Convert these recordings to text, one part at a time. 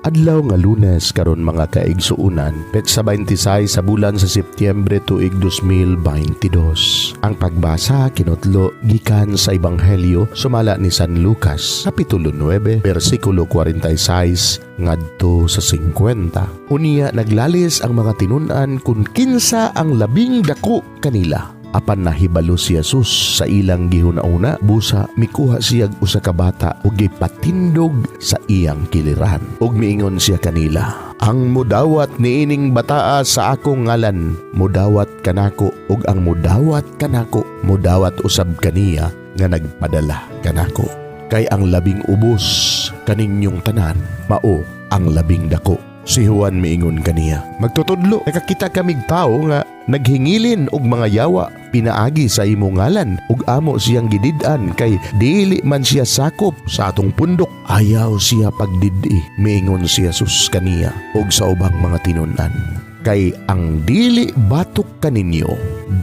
Adlaw nga Lunes karon, mga kaigsuunan, petsa 26 sa bulan sa Setyembre, tuig 2022. Ang pagbasa kinutlo gikan sa Ebanghelyo sumala ni San Lucas, kapitulo 9, bersikulo 46 ngadto sa 50. Unya naglalis ang mga tinun-an kung kinsa ang labing dako kanila. Apan nahibalo si Jesus sa ilang gihuna-una, busa mikuha siya usa ka bata ug gipatindog sa iyang kiliran. Ug miingon siya kanila, "Ang mudawat niining bataa sa akong ngalan, mudawat kanako, ug ang mudawat kanako, mudawat usab kaniya nga nagpadala kanako. Kay ang labing ubos kaninyong tanan, mao ang labing dako." Si Juan miingon kaniya, "Magtutudlo, nakakita kamig tao nga naghingilin og mga yawa pinaagi sa imong ngalan ug amo siyang gidid-an kay dili man siya sakop sa atong pundok." "Ayaw siya pagdid-i," miingon si Jesus kaniya ug sa ubang mga tinun-an. "Kay ang dili batok kaninyo,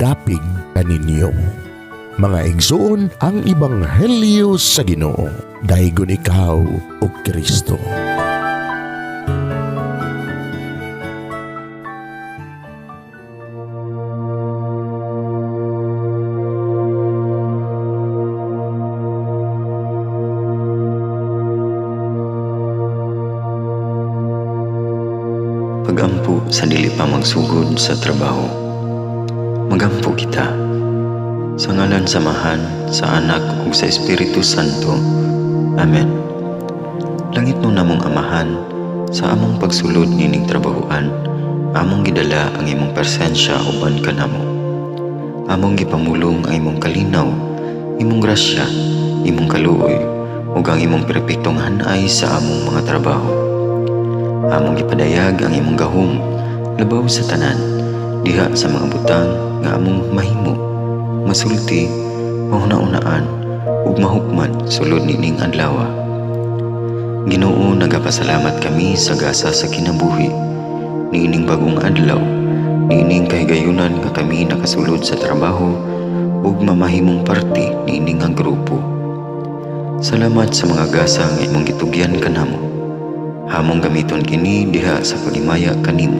dapig kaninyo." Mga igsoon, ang ebanghelyo sa Ginoo. Daygon ikaw, o Kristo. Pagampo sa dili pa magsugod sa trabaho. Magampo kita. Sa ngalan sa Amahan, sa Anak ug sa Espiritu Santo. Amen. Langitnon namong Amahan, sa among pagsulod nining trabahoan, among gidala ang imong presensya uban kanamo. Among gipamulong ang imong kalinaw, imong grasya, imong kaluoy, ug ang imong perpektong hanay sa among mga trabaho. Among gipadayag ang imong gahom labaw sa tanan diha sa mga butang nga among mahimo, masulti, mahuna-unaan ug mahukman sulod nining adlaw. Ginoo, nagapasalamat kami sa gasa sa kinabuhi niining bagong adlaw, niining kahigayunan nga kami nakasulod sa trabaho ug mamahimong parte niini nga grupo. Salamat sa mga gasa nga imong gitugyan kanamo. Among gamiton kini diha sa paghimaya kanimo.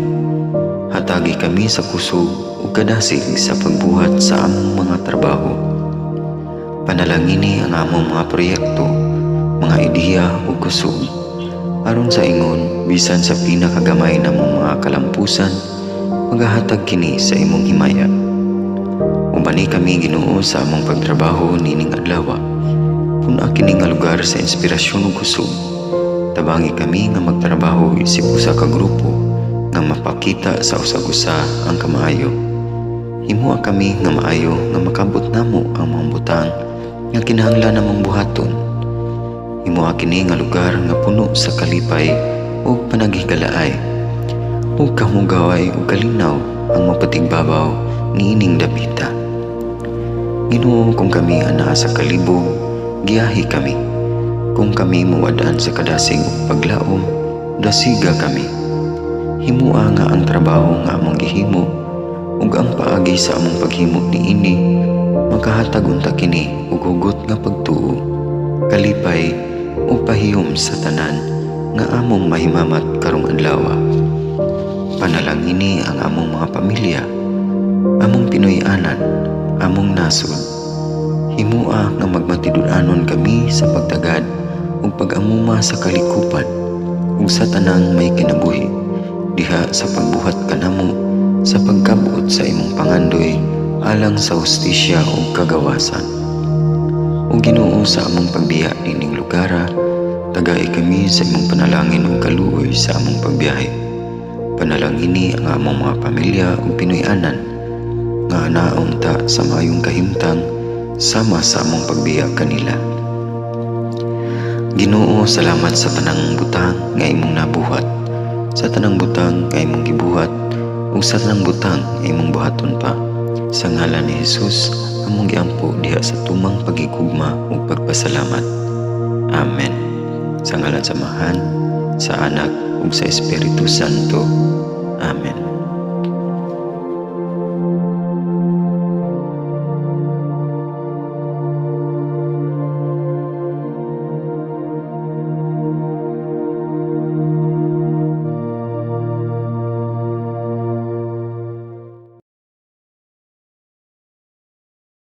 Hatagi kami sa kusog ug kadasig sa pagbuhat sa among mga trabaho. Panalangini ang among mga proyekto, mga ideya ug kusog. Aron sa ingon, bisan sa pinakagamay namong mga kalampusan, magahatag kini sa imong himaya. Ubani kami, Ginoo, sa among pagtrabaho nining adlaw. Pun-a kini nga lugar sa inspirasyon ug kusog. Tabangi kami nga magtrabaho isip usa ka grupo nga mapakita sa usag-usa ang kamaayo. Himoa kami nga maayo nga makabot namo ang mga butang nga kinahanglan namong buhaton. Himoa kini nga lugar nga puno sa kalipay ug panaghigalaay. Ug kahugaway ug kalinaw ang mapatigbabaw niining dapita. Ginoo, kung kami anaa sa kalibog, giyahi kami. Kung kami mawad-an sa kadasig ug paglaom, dasiga kami. Himoa nga ang trabaho nga among gihimo ug ang paagi sa among paghimo niini makahatag unta kini og hugot nga pagtuo, kalipay ug pahiyom sa tanan nga among mahimamat karong adlaw. Panalangini ang among mga pamilya, among Pinoy-anan, among nasod. Himoa nga magmatinud-anon kami sa pagtagad ug pag-amuma sa kalikupan ug sa tanang may kinabuhi diha sa pagbuhat kanamo sa pagkabot sa imong pangandoy alang sa hustisya ug kagawasan. O Ginoo, sa among pagbiya nining lugara, tagai kami sa imong panalangin ug kaluoy sa among pagbiyahe. Panalangini ang among mga pamilya ug Pinoy-anan nga anaon ta sa maayong kahimtang sama sa among pagbiya kanila. Ginoo, salamat sa tanang butang nga imong nabuhat, sa tanang butang nga imong gibuhat, ug sa tanang butang nga imong buhaton pa. Sa ngalan ni Jesus, among giampo diha sa tumang paghigugma ug pagpasalamat. Amen. Sa ngalan sa Amahan, sa Anak ug sa Espiritu Santo. Amen.